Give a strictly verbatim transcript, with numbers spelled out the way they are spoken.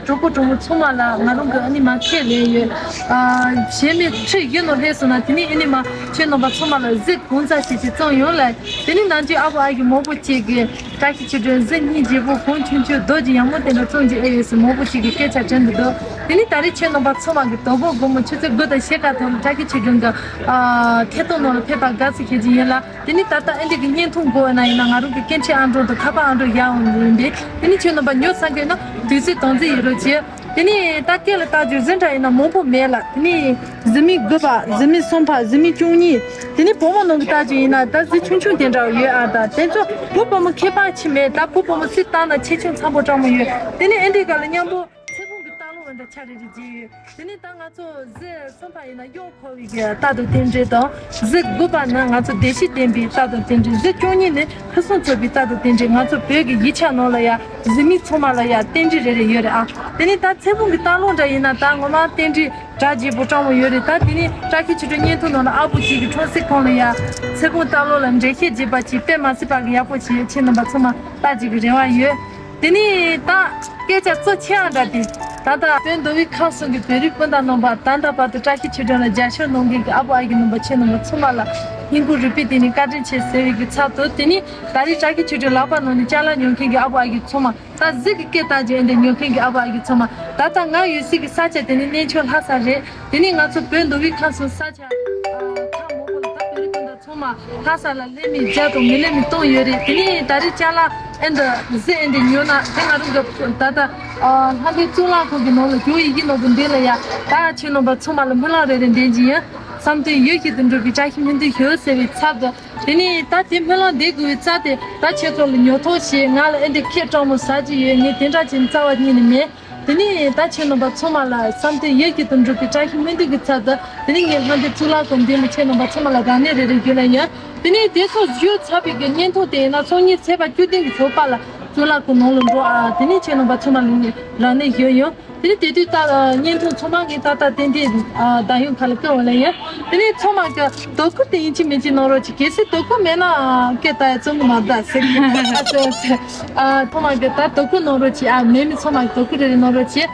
གྲོགས་པོ་གྲོགས་མོ་ཚང་མ་ལ་ང་རང་གི་ཨ་ནི་མ་ཁས་ལེན་ཡོད། ཨ་གཞན་མི་ཁྲི་བཞི་ནང་སླེབས་སོང་ན་དེ་ནི་ཨ་ནི་མ་ཁྱེད་རྣམ་པ་ཚང་མ་ལ་གཟིགས་གང་ཚ་ཞིག་ཅིག་བཙོང་ཡོང་ལ། དེ་ནི་ནང་ཆོས་ཨ་བོ་ཨ་གི་མང་པོ་ཅིག་གི་བཀྲ་ཤིས་ཆོས་སྒྲོན་གཟི་བརྙན་རྒྱས་པོ་གོང་ཆུང་ཆུང་རྡོ་རྗེ་ཡང་མོ་དེ་འདྲ་བཙོང་རྒྱུ་ཨེ་ཡོད་ཟེར་མང་པོ་ཅིག་གི་སྐད་ཆ་དྲན་གི་འདུག་དེ་ནི་ད་རེས་ཁྱེད་རྣམ་པ་ཚང་མ་གི་དོ་དགོང་དགོང་མོ་ཆུ་ཚོད་དགུ་དང་ཕྱེད་ཀ་ཐོག་ལ་བཀྲ་ཤིས་ཆོས་སྒྲོན་གི་ཨ་ཐད་གཏོང་ནང་ལ་ཕེབས་པ་དགའ་བསུ་ཞུ་རྒྱུ་ཡིན་ལ། དེ་ནི་ད་ལྟ་ཨེ་འདྲ་གི་བརྙན་ཐུང་དགོས་ན་ཡིན་ན་ང་རང་གི་སྐད་འཕྲིན་ཨང་གྲངས་དང་ཁ་པར་ཨང་གྲངས་ཡར་འོང་ཡིན་པས། དེ་ནི་ཁྱོད་རྣམ་པ་ཉོ་ཚར་གི་ན་དུས་ཚོད་དང་འཛིན་ཡོད་རོགས་བྱེད། དེ་ནི་ད་སྐད་ལ་བཏགས་རྒྱུ་གཟི་འདྲ་ཡིན་ན་མང་པོ་མེད་ལ། དེ་ནི་གཟི་མིག་དགུ་པ། གཟི་མིག་གསུམ་པ། གཟི་མིག་བཅུ་གཉིས། དེ་ནི་བུ་མོ་ནང་གི་བཏགས་རྒྱུ་ཡིན་ན་ད་གཟི་ཆུང་ཆུང་དེ་འདྲ་ཡོད་ཨ། ད་དེ་ཚོ་བུ་བུ་མོ་ཁྱད་པར་ཆེ་མེད། ད་བུ་བུ་མོ་སུས་བཏགས་ན་ཆེ་ཆུང་འཚམ་པོ་འདྲ་མོ་ཡོད། དེ་ནི་ཨེ་འདྲ་ག་ལ་མཉམ་པོ་ཚེ་བུང་གི་ལྟག་ལོག་འདྲ་ཆ་རེ་རེ་བརྗེ་ཡོད། དེ་ནི་ད་ང་ཚོ་གཟི་གསུམ་པ་ཡིན་ན་གཡོག་འཁོར་བའི་གི་རྟགས་དང་རྟེན་འབྲེལ་དང་། གཟི་དགུ་པ་ནི་ང་ཚོ་བདེ་སྐྱིད་ལྡན་པའི་རྟགས་དང་རྟེན་འབྲེལ། གཟི་བཅུ་གཉིས་ནི་ཕུན་སུམ་ཚོགས་པའི་རྟགས་དང་རྟེན་འབྲེལ། ང་ཚོ་བོད་ཀྱི་ཡིག་ཆ་ནང་ལ་ཡ་གཟི་མིག་ཚང་མ་ལ་ཡ་རྟེན་འབྲེལ་རེ་རེ་ཡོད་རེད་ཨ། དེ་ནི་ད་ཚེ་བུང་གི་ལྟག་ལོག་འདྲ་ཡིན་ན་ད་ངོ་མ་རྟེན་འབྲེལ་གྲ་རྒྱས་པོ་སྤྲང་བོ་ཡོད་རེད། ད་དེ་ནི་བཀྲ་ཤིས་ཆོས་སྒྲོན་བརྙན་ཐུང་ནང་ལ་ཨ་བུ་གཅིག་གི་འཁྲུངས་ས་ཁང་ལ་ཡ་ཚེ་བུང་ལྟག་ལོག་ལ་འགྲེལ་བཤད་བྱས་པ་ཅིག་དཔེ་མ་སྲིད་པ་གི་ཡག་པོ་བྱས་ཡོད། ཁྱེད་རྣམ་པ་ཚང་མ་ལྟ་རྒྱུ་གི་རེ་བ་ཡོད། དེ་ནས་ད་སྐད་ཆ་གཙོ་ཆེ་བ་འདྲ་དེ། ད་ལྟ་བོད་མདོ་དབུས་ཁམས་གསུམ་གྱི་བོད་རིགས་སྤུན་ཟླ་རྣམ་པ་ད་ལྟ་བར་དུ་བཀྲ་ཤིས་ཆོས་སྒྲོན་ལ་རྒྱབ་སྐྱོར་གནང་མཁན་གྱི་ཨ་བུ་ཨ་ཡེ་རྣམ་པ་ཁྱེད་རྣམ་པ་ཚང་མ་ལ་སྙིང་ཁུང་རུས་པའི་གཏིང་ནས་བཀའ་དྲིན་ཆེ་ཟེར་བའི་གི་ཚབ་ཏུ། དེ་ནས་ད་རེས་བཀྲ་ཤིས་ཆོས་སྒྲོན་ལག་པ་ནང་ནས་ཅ་ལག་ཉོ་མཁན་གྱི་ཨ་བུ་ཨ་ཡེ་ཚང་མ། ད་གཟི་གི་སྐད་བཏགས་རྒྱུ་ཨེ་འདྲ་ཉོ་མཁན་གྱི་ཨ་བུ་ཨ་ཡེ་ཚང་མ། ད་ལྟ་ང་ཡོད་སའི་གི་ས་ཆ་དེ་ནི་གནས་མཆོག་ལྷ་ས་རེད། དེ་ནས་ང་ཚོ་བོད་མདོ་དབུས་ཁམས་གསུམ་ས་ཆ་ཁག་མང་པོ་ལ་ད་བོད་རིགས་སྤུན་ཟླ་ཚང་མ་ལྷ་ས་ལ་སླེབས་མི་བརྒྱ་དང་མི་སླེབས་མི་སྟོང་ཡོད་རེད། དེ་ནས་ད་རེས་ཅ་ལག་ཨེ་འདི་གཟི་ཨེ་འདི་ཉོ་ན་དེ་ང་རང་གི་ད་ལྟ་ལྷ་ལྡན་གཙུག་ལག་ཁང་གི་ནང་ལ་བྱུང་ཡི་གི་ནང་དུ་འདི་ལ་ཡ་ད་ཁྱེད་རྣམ་པ་ཚང་མ་ལ་སྨོན་ལམ་རེ་རེ་འདེབས་ཀྱི་ཡིན། བསམ་དོན་ཡིད་བཞིན་དུ་འགྲུབ་པའི་བཀྲ་ཤིས་སྨོན་འདུན་ཞུ་ཟེར་བའི་ཚབ་ཏུ། དེ་ནས་ད་དེ་སྨོན་ལམ་འདེབས་དགོས་པའི་རྩ་དེ་ད་ཁྱེད་ཚོ་ལ་ཉོ་ཐོག་བྱས་ང་ལ་ཨེ་འདི་ཁེ་དྲག་མོ་ཟ་རྒྱུ་ཡོད། ངས་དེ་འདྲ་བྱས་ནས་རྩ་བ་ཉིད་ནས་མེད། དེ་ནས་ད་ཁྱེད་རྣམ་པ་ཚང་མ་ལ་བསམ་དོན་ཡིད་བཞིན་དུ་འགྲུབ་པའི་བཀྲ་ཤིས་སྨོན་འདུན་གྱི་ཚབ་ཏུ། དེ་ནས་ངས་ལྷ་ལྡན་གཙུག་ལག་ཁང་འདི་ལ་ཁྱེད་རྣམ་པ་ཚང་མ་ལ་རག་ལས་རེ་རེ་ཞུ་ལ་ཡིན། དེ་ནས་དེ་ཚོ་ཞུས་ཚར་བའི་གི་བརྙན་ཐུང་དེ་ཡིན་ན་སང་ཉིན་ཚེས་པ་བཅུ་བདུན་གྱི་ཞོགས་པ་ལ་གཙུག་ལག་ཁང་ནང་ལ་འགྲོ་ཨ། དེ་ནས་ཁྱེད་རྣམ་པ་ཚང་མ་ལ་ངས་རག་ལས་ཞུ་ཡོང་། དེ་ནས་དེ་དུས་ད་བརྙན་ཐུང་ཚང་མ་ངས་ད་ལྟ་ཏན་ཏན་ཨ་བདག་ཡོད་ཁ་ལ་བསྐྱོན་འོང་ལ་ཡིན། དེ་ནས་ཚང་མ་གི་དོ་ཁུར་དེ་ཡིན་གཅིག་མིན་གཅིག་གནང་རོགས་གྱིས། གལ་སྲིད་དོ་ཁུར་མེད་ན་ཨ་སྐད་ད་ཡ་བཙོང་གི་མ་ད་ཟེར་གི་ཨ་ཟེར་ཨ་ཚང་མ་གི་ད་དོ་ཁུར་གནང་རོགས་གྱིས། ཨ་མེད་མི་ཚང་མ་གི་དོ་ཁུར་རེ་རེ་གནང་རོགས་གྱིས།